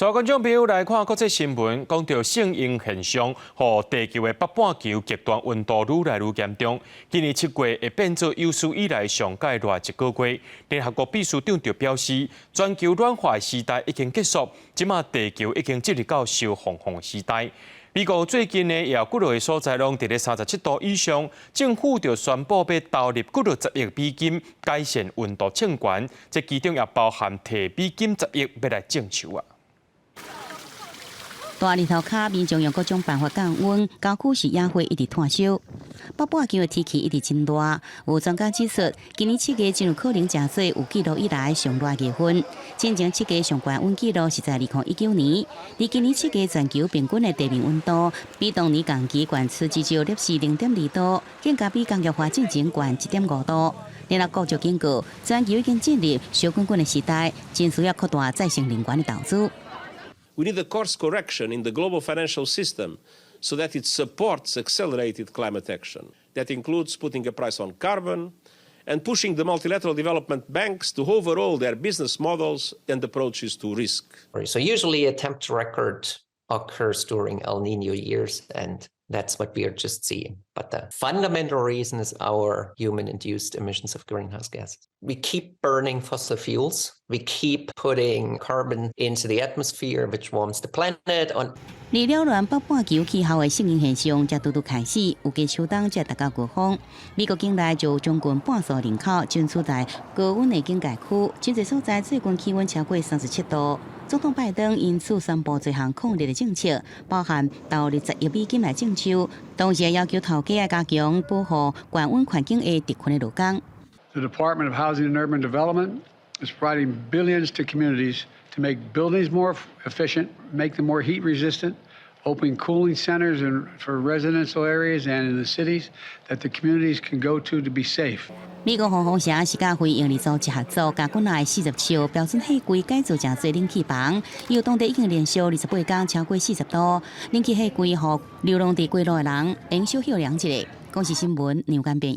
所以觀眾朋友來看國際新聞，講到聖嬰現象，予地球的北半球極端溫度愈來愈嚴重。今年七月會變做有史以來上蓋熱一個月。聯合國秘書長就表示，全球暖化時代已經結束，這馬地球已經進入到燒烘烘時代。美國最近呢，也有幾落个所在攏佇咧37度以上，政府就宣布欲投入幾落十億美金改善溫度升懸，這其中也包含提美金十億欲來種樹啊。大日頭跤，民眾用各種辦法降溫，郊區是野火一直湠燒。北半球的天氣一直真熱，有專家指出，今年七月真有可能成做有記錄以來上熱月份。進前七月上懸溫記錄是在2019年，而今年七月全球平均的地面溫度比當年同期懸出至少攝氏0.2度，更加比工業化進前懸1.5度。聯合國就警告，全球已經進入燒滾滾的時代，真需要擴大再生能源的投資。 We need a course correction in the global financial system so that it supports accelerated climate action. That includes putting a price on carbon and pushing the multilateral development banks to overhaul their business models and approaches to risk. So usually a temperature record occurs during El Niño years, and that's what we are just seeing. But the fundamental reason is our human-induced emissions of greenhouse gases. We keep burning fossil fuels. We keep putting carbon into the atmosphere, which warms the planet. On 而擾亂北半球氣候的聖嬰現象，才拄拄開始，有家秋冬才達到高峰。美國境內就有將近半數人口正處在高溫的警戒區，真濟所在最高氣溫超過37度。總統拜登因此宣布這項抗熱的政策，包含投入十億美金來種樹，同時要求頭家愛加強保護懸溫環境下特困的勞工。 The Department of Housing and Urban Development is providing billions to communities to make buildings more efficient, make them more heat resistant, open cooling centers for residential areas and in the cities that the communities can go to to be safe. 美國黃蜂社是佮非營利組織合作，共國內40處標準貨櫃改造成做冷氣房，有當地已經連續28工超過40度，冷氣貨櫃予流浪佇街路的人會用小歇涼一下。公視新聞梁簡編。